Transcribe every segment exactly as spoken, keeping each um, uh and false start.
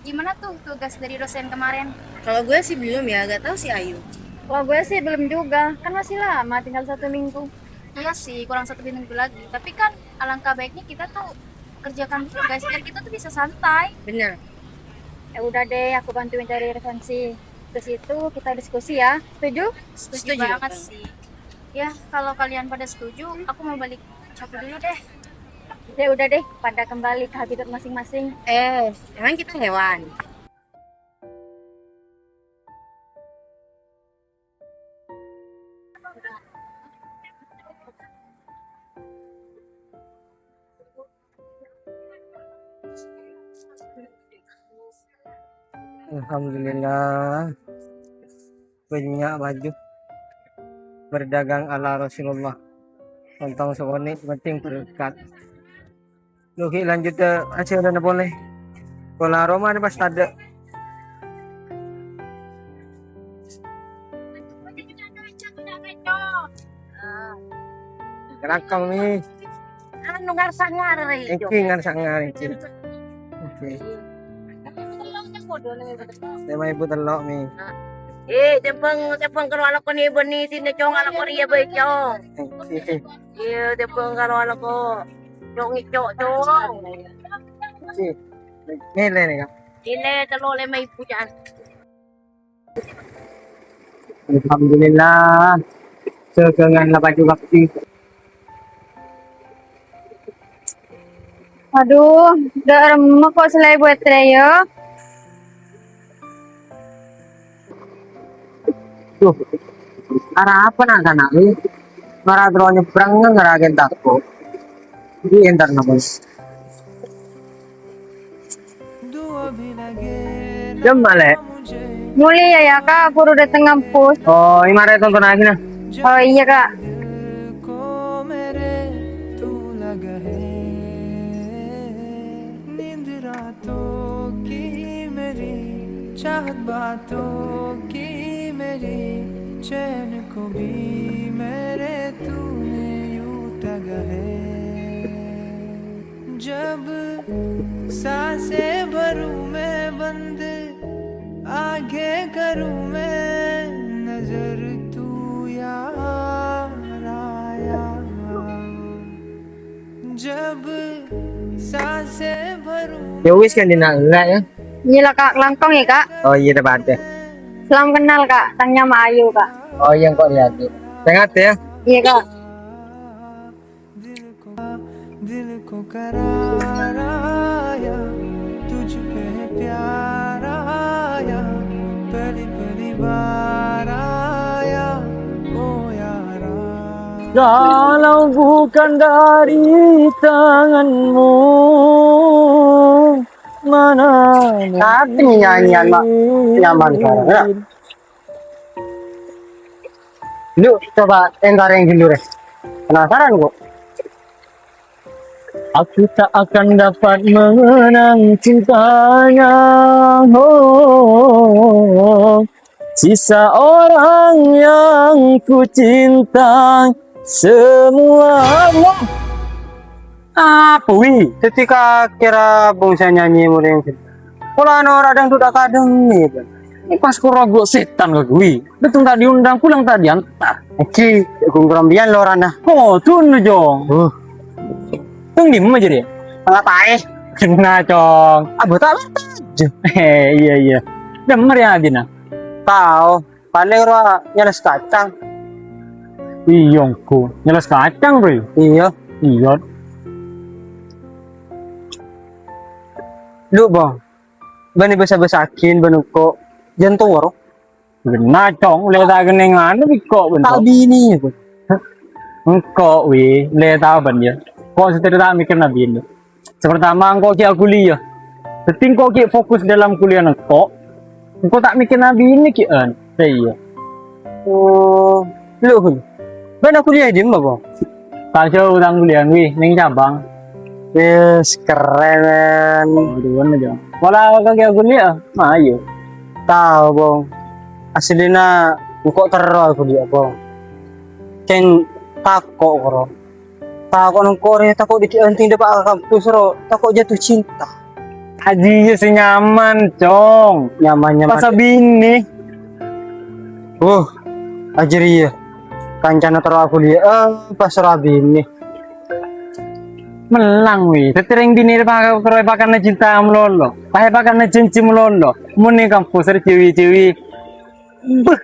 Gimana tuh tugas dari dosen kemarin? Kalau gue sih belum ya, gak tahu si Ayu. Kalau gue sih belum juga, kan masih lama, tinggal satu minggu. Iya sih, kurang satu minggu lagi. Tapi kan alangkah baiknya kita tuh kerjakan dulu guys, biar kita tuh bisa santai. Bener. Ya udah deh, aku bantuin cari referensi. Terus itu kita diskusi ya. Setuju? Setuju. Setuju banget sih. Ya, kalau kalian pada setuju, aku mau balik cabut dulu deh. Ya udah deh, pada kembali ke habitat masing-masing. Eh, emang kita hewan? Alhamdulillah. Bânnya' bhâjhu. Berdagang ala Rasulullah. Ontong sakonè' penting berkat. Lu ghi' lanjut, eh, acarana polè. Pola aromana pas tadâ'. Kelakang, Mi. Anu, ngar-sangar, Rè. Èngghi, ngar-sangar, èngghi. Oke. Lèma èbu tello', Mi. Eh, tèmbhâng, tèmbhâng karo alako nè bânnè sènè, Cong, alako rèya bhâi, Cong. Èngghi. Iyâ, tèmbhâng karo alako. Cong, Cong, Cong. Èngghi. Nèlè nè, Kak. Nèlè tello' lèma èbu, ca'an. Alhamdulillah. Dâgângan la bhâjhu kabbi. Adhu, dâ' remma ko' sè la èbuwât rèya. Duh, arapa na'-kana' rè? Mara terro nyèbrang, ngara kèng tako'. Iyâ, èntar napa? Jhâ' malè. Molèya, yâ, Kak, buru dâteng ngampus. Oh, iyâ, marè tontonaghi, nah. Oh, iyâ, Kak. जब सांसें भरूं मैं बंद, आंखें करूं मैं नजर, तू यार आया। जब सांसें भरूं Yâ wis, kan dina enggak yâ? Iyâ la, Kak, langkong yâ, Kak. Oh iyâ, dâ' padâ. Salam kenal, Kak. Tang nyama Ayu, Kak. Oh iyâ, engko' rèya. Sèngat yâ. Iyâ, Kak. दिल को करार आया, तुझ पे है प्यार आया, पहली पहली बार आया, ओ यारा। Kalau bukan dari tanganmu, mana Tapi nyanyian, Mak, nyaman sekarang, ya? Yuk, coba entar yang dulu deh. Penasaran kok. Aku tak akan dapat mengenang cintanya. Oh, sisa orang yang ku cintai semua. Apa, Wi? Dhâddhi kakèra bângsa nyanyi mulai. Pola nora' dangdut akademi, Bang. Ini pas koro gua setan ke gue. Betul tak diundang, pulang tak diantar. Oke, gue ngerombian lo, Rana. Oh, tuh, Jong. Uh. Tung di mana jadi? Ngapain? Kena, Cong. Abah tak aja. Eh, iya, iya. Denger ya, Dina. Tahu. Palèng rowa nyèlès kacang. Iyâ, engko'. Nyèlès kacang, Bro. Iyâ. Iyâ. Lu, Bang. Bânnè bâsa-bâsaghin bân engko'. Jân towar. Genna, Cong, lè ta' kennèng anu engko' bân. Ta' binè, Bang. Engko', wi, lè ta' bân, yâ. Ko' sè ta' mèkkèrè binè. Sè partama, engko' ghi' akuliyah. Dhâddhi engko' ghi' fokus dâlâm kuliyana engko'. Engko' ta' mèkkèrè binè ghi'ân. Iyâ. Oh, lu, Bun. Bân akuliyah è dimma, Bang? Ta' jhâu tang kuliyah, wi, neng cabang. Yes, keren, men. Aduh, aja. Pola ka ghi' akuliyah, mayu. Tao, Bang. Aslina engko' terro akuliyah, Bang. Kèng tako', koro. Tako' nengko' rè, tako' dikit anting dâpa' ka kampus ro, tako' jatuh cinta. Ajiyâ sè nyaman, Cong. Nyaman, nyaman. Pas abinè. Uh, ajiyâ. Kancana terro aku liya, eh, pas abinè. Mellang, wi. Dhâddhi rèng binè pa-, terro èpakarana cinta malolo. Pas èpakarana janji malolo. Mon è kampus rè cèwi-cèwi. Beuh.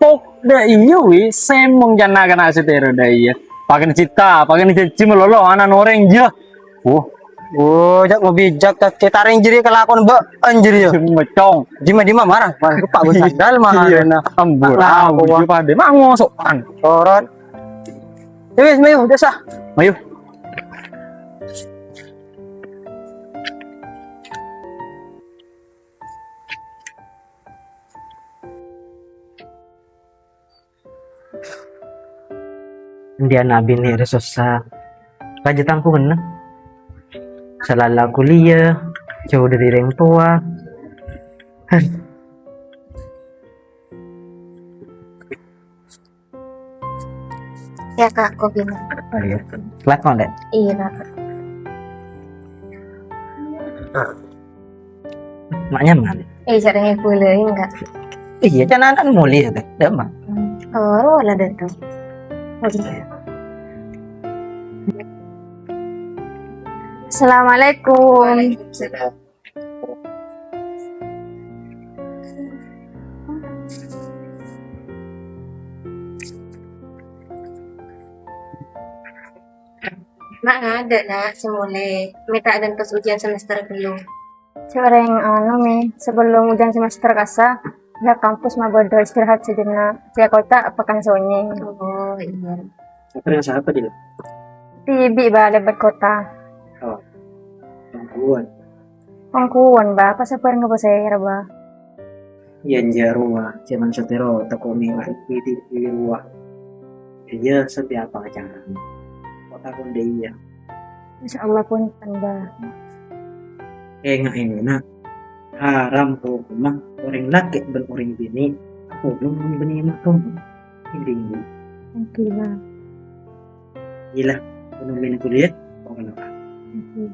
Tok, dâ' iyâ, wi. Sèmong jhâ' na'-kana' sè terro dâ' iyâ. Pakarana cinta, pakarana janji malolo, ana' orèng, yâ. Oh. Oh, jhâ' ngobijak, ta-, cè' tarèng jârèya kalakowan bâ'en jârèya. Mecong. Dima, dima, marah. Marah, Pak, gua sandal, marah. Iya. Nah, ambur, nah, ambur, wah. Padâ, ma' ngoso'an. Korot. Ya wis, mayu, desa. Mayu. Andi' ana' binè' rè sossa. Rajâ tangkungna. Salala kuliah, jhâu dâri rèng towa. Yâ, Kak, kopinya. Oh, iya. Telat kok, Dek? Iya, Kak. Ma' nyaman. Eh, caranya boleh, enggak? Iya, jangan kan mulai ya, Dek. Dek, Ma. Hmm. Oh, lah datang. Oke. Assalamualaikum. Waalaikumsalam. Ma' ngadâ', Na', sè molè. Mè' ta' ghântos ujian semester ghâllu. Sè orèng, anu, Mè, sabellun ujian semester kassa, yâ kampus ma' bâdâ istirahat sejenak. Sè kota pakan sonyèng. Oh, iya. Apa dengan siapa, Dil? Tibi' bâlâ bât kota. Oh, ampon. Ongguwân, Ba, pas sabhâreng ngabâsèra, Ba. Iyâ, enjâ' rowa, jhâman satèya ro tako' mèra iti rowa. Iyâ, satèya apa acarana? Kok tako' dâ' iyâ? Insyaallah, ponten, Ba. Ènga'è, Na'. Haram hokomma orèng lakè' bân orèng binè' apoḍong bân bânnè matom. Indi. Oke, Bang. Gila, ekonomi kuliah, pokoknya, Pak. Oke.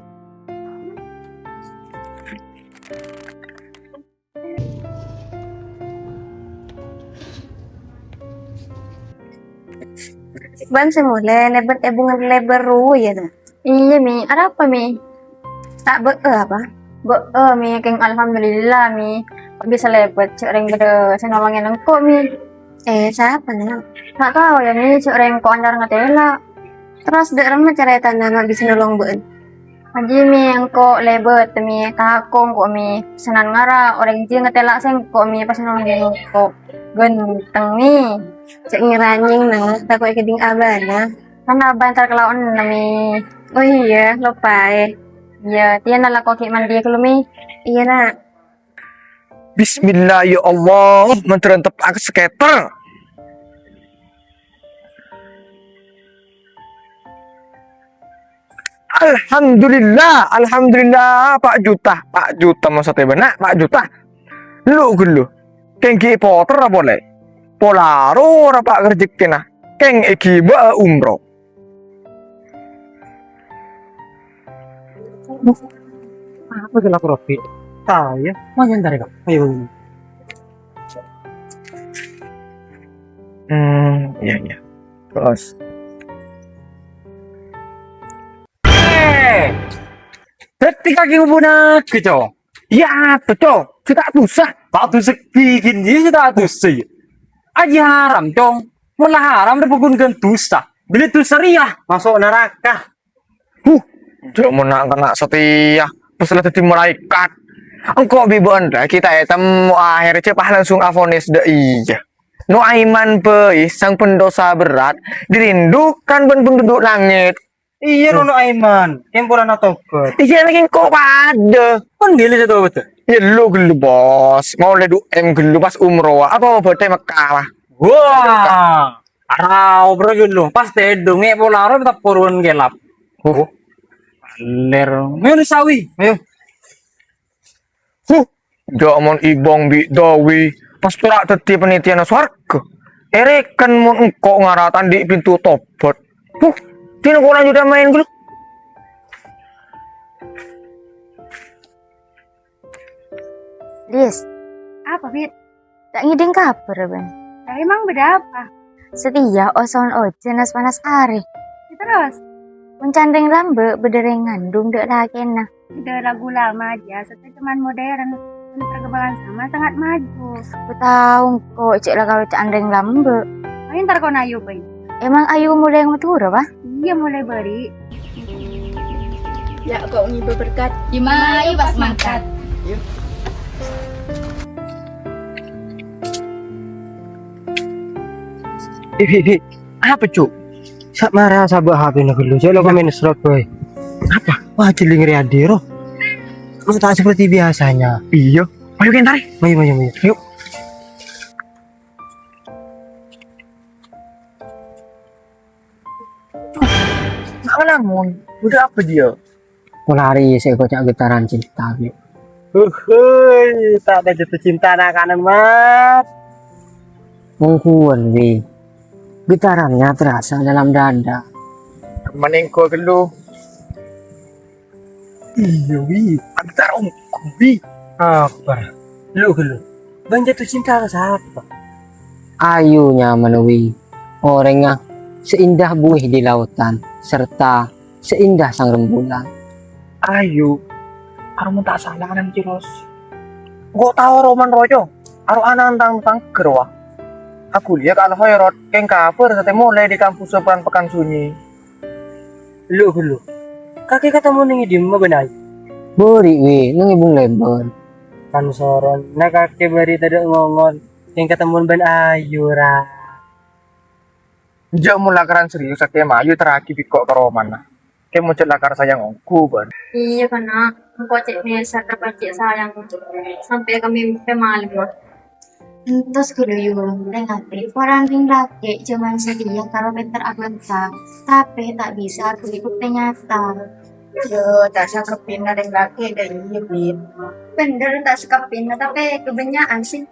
Bân sè molè, lèbât è bhunga lèbât rowa, yâ, Na'? Iyâ, Mè. Arapa, Mè? Ta' bâ'â apa? Bâ'â, Mè. Kèng alhamdulillah, Mè. Kok bisa lèbât, cè' orèng bâdâ sè nolongè engko', Mè. Eh, sapa, Na'? Ta' tao, yâ, Mè. Cè' orèng engko' anyar ngatèla'. Terros, dâ' remma carètana ma' bisa nolong bâ'ân? Ajiyâ, Mè, engko' lèbât, Mè. Tako' engko', Mè. Sènan ngara, orèng jiyâ ngatèla' sèngko', Mè, pas nolongè engko'. Ghânteng, Mè. Cè' ngèranyèng, Na'. Tako' èkèḍing abâ'na. Kan abâ' entar kalaona, Mè. Oh iyâ, loppaè. Iyâ, tèya, Na', lako ghi' manḍiyâ ghâllu, Mè. Iyâ, Na'. Bismillah, ya Allah, mandhâr teppa' ka skater. Alhamdulillah, alhamdulillah, Pa' Juta, Pa' Juta, maksodda bâ'na, Pa' Juta. Lu ghâllu, kèng ghi' potèr polè. Pola ro ra, Pa', rejekkèna, kèng èghibâ'â umroh. Apa ghi' la Robi? Tao, yâ. Mayu èntar, Kak. Ayo. Hmm, iyâ, iyâ. Terros. Eh, dhâddhi kakè ngobunaghi, Cong. Iyâ, atoh, Cong. Sè ta' dusa. Ta' dusa bikin, iyâ, sè ta' dusa, yâ. Ajiyâ haram, Cong. Mon la haram, rè pokon kan dusa. Bilâ dusa rèya maso' naraka. Huh, jhâ' mon na'-kana' satèya, pas la dhâddhi malaèkat. Engko' bi' bâ'ân rè ghi' ta' ètemmo ahèrra, jhâ' pas langsung avonis dâ' iyâ. Nu'aiman bhâi, sang pendosa berat, dirindukan bân penduduk langit. Iyâ, ro Nu'aiman, kèng polana tobat. Iyâ, laghi engko' padâ. Kon ghellâ' sè tobat? Iyâ, lu ghellâ', Bos. Maulè du M ghellâ' pas umroh. Apa bâdâ Mekkah, wah. Wah, arao bro ghellâ'. Pas tèḍung, ngè' pola ro, teppo ron kelap. Huh. Paler. Mèyo, sawi. Mèyo. Huh, jhâ' mon Ibong bi' Dawi, pas pèra' dhâddhi panètèyana sowarghâ. Èrèkan mon engko' ngara ta' anḍi' pintu tobat. Huh, dinah engko' lanjuta maèn ghâllu. Lis. Apa, Bit? Ta' ngèdhing kabhâr, bân? Lah, emang bâdâ apa? Satèya oson ojhân nas-panas arè. Ya, terros? Mon ca'na rèng lambâ' bâdâ rèng ngandung dâ' lakèna. Udah lagu lama aja, setelah zaman modern. Dan perkembangan zaman sangat maju. Ku tao engko' cè' la karo ca'na rèng lambâ'. Ayo ntar kono ayo, Boy. Emang ayo mulai Madhurâ, Pak? Iya, mulai bâri'. Ya, kok ngibâ berkat. Gimana ayo pas mangkat? Yuk. Eh, Bi, Bi, apa, Cuk? Sa' mara sabâ' H P-na ghâllu, jâ' lo komen slot, Boy. Apa? Wah, celing Riyadi, roh. Lo tak seperti biasanya. Iya. Ayo, Ken, tarik. Ayo, ayo, ayo. Yuk. Nak ngelamun, udah apa dia? Polari sè koca' getaran cinta, Bi. Huhuy, tak ada jatuh cinta anak kanan, Mas. Mongguan, Wi. Getarannya terasa dalam dada. Mending gua dulu. Iya, Wi. Antar onggu, Wi. Apa? Lu, lu. Bân jatuh cinta ka sapa? Ayu nyamana, Wi. Orèngnga seindah buwi di lautan, serta seindah sang rembulan. Ayu, karo mon ta' sala nang Ciros. Engko' tao roman roco, aro anantang tangger, wa. Aku liya ka Al-Khairat, kèng kabhâr satè molaè di kampus Pekan Sunyi. Lu, lu. Kakè katemmo neng è dimma bân Ayu? Bâri', Wi, neng è Bung Lèbâr. Kan soron, na kakè bâri' tadâ' ngongol. Kèng katemmo bân Ayu, ra. Jâ' mon lakaran serius, kakè mayu terraghi bi' ko' ka romana. Kè mon jâ' lakar sayang ongghu, bân. Iyâ, kana'. Engko' cè' mèsèr, tapè cè' sayang. Sampè' ka mèmpè malem, wa. Entos ghâllu, Yu, rèng atè. Polana rèng lakè' jhâman satèya karo pènter abânta, tapè ta' bisa berikut ternyata. Yo, ta' sakepina rèng lakè' dâ' iyâ, Bit. Bhender, ta' sakepina, tapè kebanyakan sih.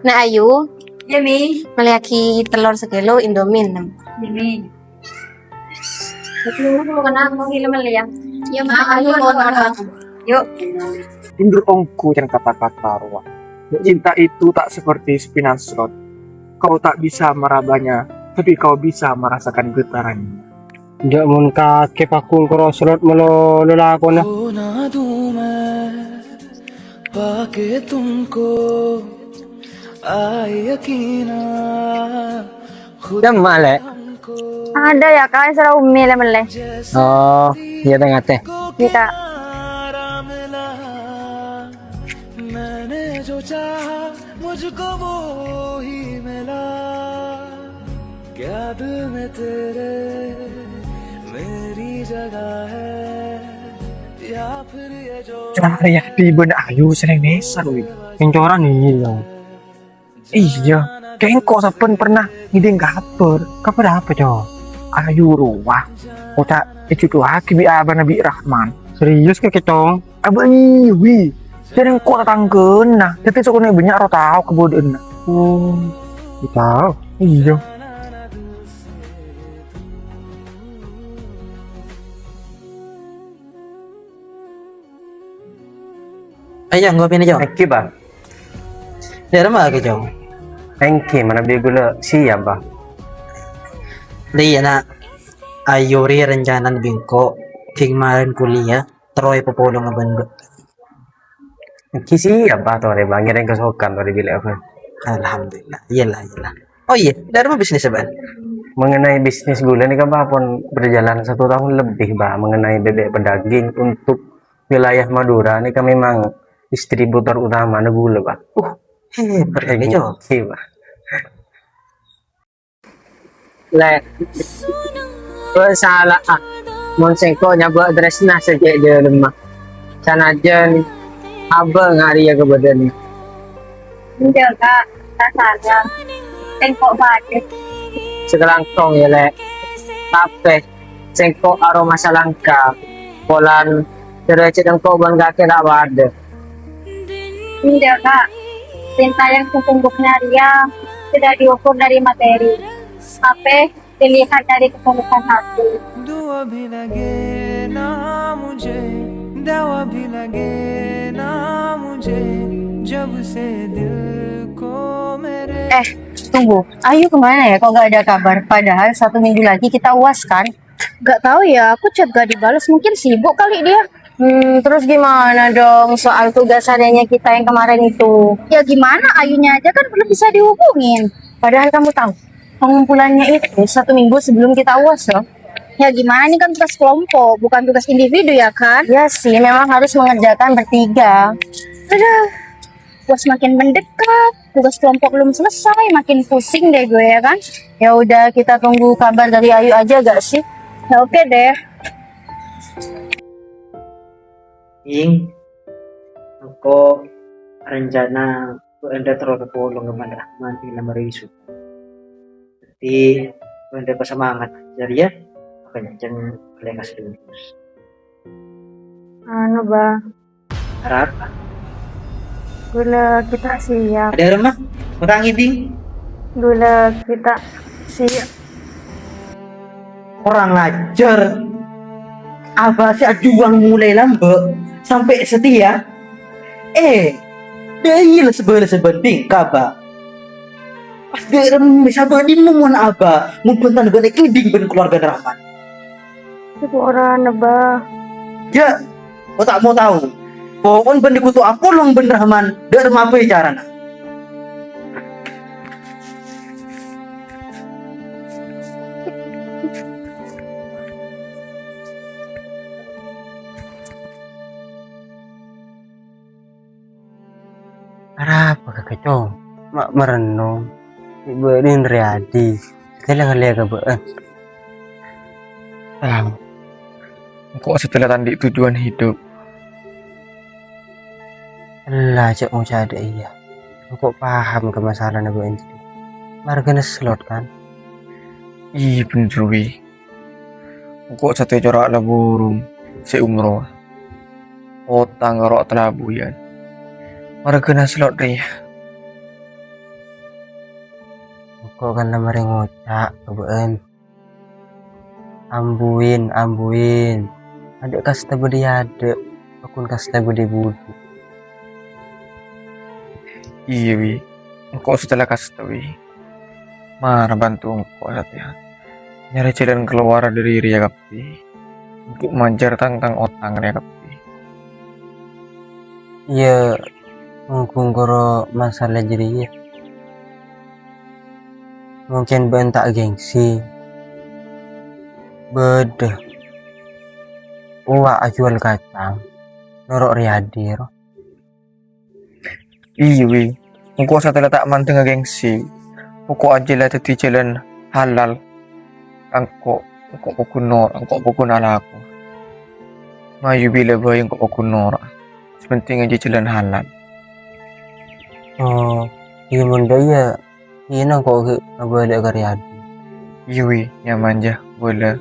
Nak Ayu. Yâ, Mi. Mellèyaghi tellor sakilo, Indomie ennem. Yâ, Mi. Yâ, Ma, ayo, Ma. Yuk. Bhender ongghu can kata-kata rowa. Cinta itu tak seperti sepinah slot. Kau tak bisa merabanya, tapi kau bisa merasakan getarannya. Jâ' mon kakè pagghun karo slot malolo lakona. Dâmma, Lè'? Adâ, yâ, Ka', èsèra Ummi, Lè', mellè. Oh, iyâ, tè-ngatè. Iyâ, Ka'. Cuma Riyadi bân Ayu sering nèsèr, wi. Kèng coran iyâ. Iyâ, kèng engko' sabbhân pernah ngèdhing kabhâr. Kabhâr apa, Cong? Ayu rowa. Koca' èjhudhuwaghi bi' abana bi' Rahman. Serius, Kè, Cong? Abâ' iyâ, wi. Jârèng engko' tatangghâna. Dhâddhi sakonè' bânnya' ro tao kabâdâ'ânna. Oh, tao. Iyâ. Ayo, ngopi nih, Cong. Èngghi, Bâ. Dâ'remma kakè, Cong? Èngghi, manabi ghulâ siap, Bâ. Iyâ, Na'. Ayo, rè, rencana bi' engko' kèng marèn kuliah, terro èpapolong bân bâ. Èngghi siap, Bâ, torè, Bâ. Ngèrèng kasokan torè bilâ, Bâ. Alhamdulillah. Iyâlah, iyâlah. Oh iyâ, dâ'remma bisnis, Bâ? Mengenai bisnis ghulâ nèka, Bâ, pon berjalan satu tahun lebih, Bâ, mengenai bebek pedaging untuk wilayah Madura nèka memang distributor utamana ghulâ, Bâ. Uh, hebat, Cong. Èngghi, Bâ. Lè', bâ' sala'a mon sèngko' nyabâ' Tresna sè cè' dâlemma. Sanajjân abâ' nga' rèya kabâdâ'ânna. Enjâ', Ka', ta' sala. Sèngko' bâdâ. Sakalangkong, yâ, Lè'. Tapè sèngko' aromasa langka. Polana derajat engko' bân kakè ta' padâ. Enjâ', Ka'. Cinta yang sesungguhnya rèya tidak diukur dari materi, tapè dilihat dari ketulusan hati. Eh, tunggu. Ayu kemana ya? Kok nggak ada kabar? Padahal satu minggu lagi kita uas kan? Gak tahu ya, aku chat gak dibalas. Mungkin sibuk kali dia. Hmm, terus gimana dong soal tugas hariannya kita yang kemarin itu? Ya gimana, Ayunya aja kan belum bisa dihubungin. Padahal kamu tahu, pengumpulannya itu satu minggu sebelum kita uas loh. Ya gimana, ini kan tugas kelompok, bukan tugas individu ya kan? Ya sih, memang harus mengerjakan bertiga. Aduh, uas makin mendekat, tugas kelompok belum selesai, makin pusing deh gue ya kan? Ya udah, kita tunggu kabar dari Ayu aja gak sih? Ya oke deh. Ing, engko' rencana bâ'na terro kapolong ka Bân Rahman è lamar wisuda. Dhâddhi, bâ'na pasemangat, jârèya kenceng kalè kasdhâjâna. Anu, Bah. Arapa? Ghulâ kita siap. Adâ' remma? Matangi, Ding. Ghulâ kita siap. Kurang ajar. Abah sè ajuwâng molaè lambâ' sampè' satèya. Eh, dâ'iyâ la sabâlâ sabândhing ka Abah. Pas dâ' remma sabâ' dimma mon Abah mon bhânten bâ'na èkèdhing bân kalowargana Rahman. Sè po'orana, Bah. Jâ', ko' ta' mau tao. Pokon bân dikutu apolong bân Rahman, dâ' remma bhâi carana. Arapa kakè, Cong? Ma' marennong. Bi' bâ'na rèya adi. Satèya ngallèya ka bâ'na. Tahu. Engko' satèya ta' andi' tujuan hidup. Ella, cè' ngoca' dâ' iyâ. Engko' paham ka masalana bâ'na jârèya. Marghâna slot, kan? Iyâ, bhender, Wi. Engko' satèya cora' la burung sè umroh. Otang karo talabuyân. Marghâna slot rèya. Engko' kan la marè ngoca' ka bâ'na. Ambuin, ambuin. Adâ' kasta bâdâ è adâ', pakon kasta bâdâ è budi. Iyâ, Wi. Engko' satèya la kasta, Wi. Mara bhânto engko' satèya. Nyarè jhâlân kalowar dâri rèya kabbhi. Engko' majâr tang-tang otang rèya kabbhi. Iyâ, mongghu engko' ro' masalah jârèya. Mungkin bâ'na ta' gengsi. Bâdâ. Uwa' ajhuwâl kacang. Noro' rèya adi, ro. Iyâ, Wi. Engko' satèya la ta' mandhângnga gengsi. Poko' ajâ la dhâddhi jhâlân halal. Engko', engko' pokon nor-, engko' pokon alako. Mayu bilâ bhâi engko' pokon noro'. Sè pentèng ajâ jhâlân halal. Oh, iyâ mon dâ' iyâ. Iyâ, engko' ghi' abâlâ ka rèya adi. Iyâ, Wi, nyaman jâ, bhâlâ.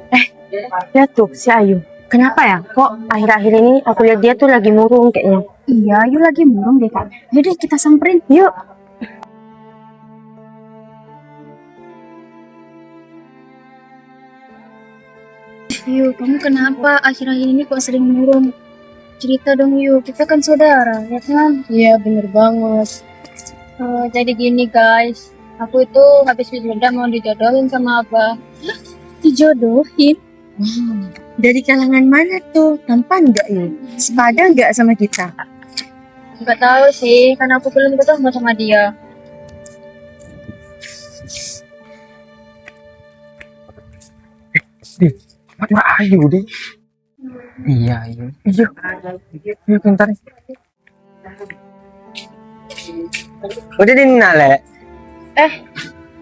Eh, lihat tuh si Ayu. Kenapa ya? Kok akhir-akhir ini aku lihat dia tuh lagi murung kayaknya. Iya, Ayu lagi murung deh, Kak. Yaudah, kita samperin. Yuk. Yu, kamu kenapa akhir-akhir ini kok sering murung? Cerita dong, Yu, kita kan saudara, ya kan? Iya, bener banget. Eh, jadi gini, guys, aku itu habis wisuda mau dijodohin sama abah. Dijodohin? Dari kalangan mana tuh? Tampan nggak nih? Sepadan nggak sama kita? Nggak tahu sih, karena aku belum ketemu sama dia. Di, macam Ayu, Di. Iya, iya. Iya. Iya, bentar. Udah dinna, Lek. Eh,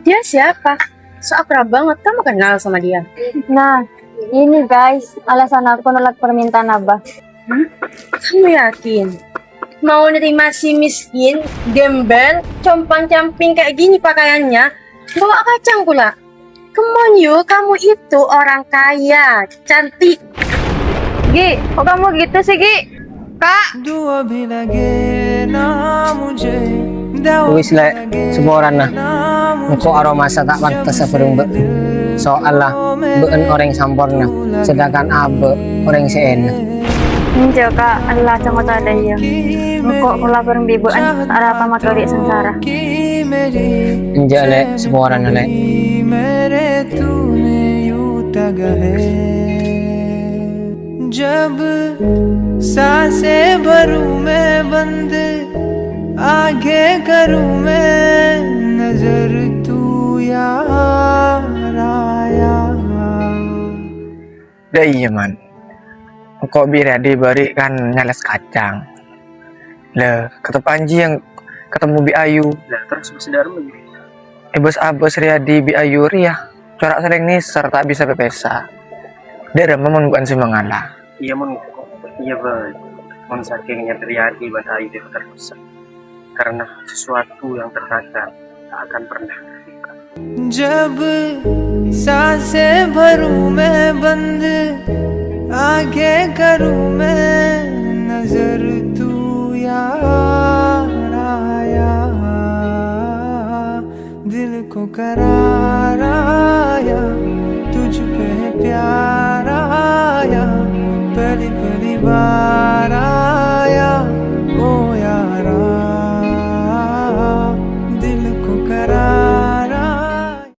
dia siapa? So akrab banget, kamu kenal sama dia? Nah, ini guys, alasan aku nolak permintaan Abah. Kamu yakin? Mau nerima si miskin, gembel, compang-camping kayak gini pakaiannya, bawa kacang pula. Come on, Yu, kamu itu orang kaya, cantik. Gi, kok kamu gitu sih, Gi? Kak. Wis, Lek, seporana. Engko' aromasa ta' pantessa bhâreng bâ'na. Soalla bâ'na orèng samporna, sedangkan abâ' orèng sè èna. Enjâ', Ka', ella cangko ta' dâiyâ. Engko' kaulâ bhâreng bi' bâ'na ta' arapa matorè sangsara. Enjâ', Lè', saporana, Lè'. जब सांसें भरूं मैं बंद, आगे करूं मैं नजर तू यार आया. Dâ' iyâ, Man. Engko' bi' Riyadi bâri' kan nyalès kacang. Lah, katep Anji yang ketemu bi' Ayu. Lah, terros bâs dâ'remma? È, bâs-abâs Riyadi bi' Ayu rèya. Cora' serrèng nèser, ta' bisa pèpèsa. Dâ'remma mon bukan sè mangala. Iyâ, mon, iyâ, bâi. Mon sakèng nyatèya Riyadi bân Ayu terus. Karena sesuatu yang tertata tak akan pernah terluka. जब सांसें भरूं मैं बंद, आगे करूं मैं नजर तू यार आया, दिल को करार आया, तुझ पे प्यार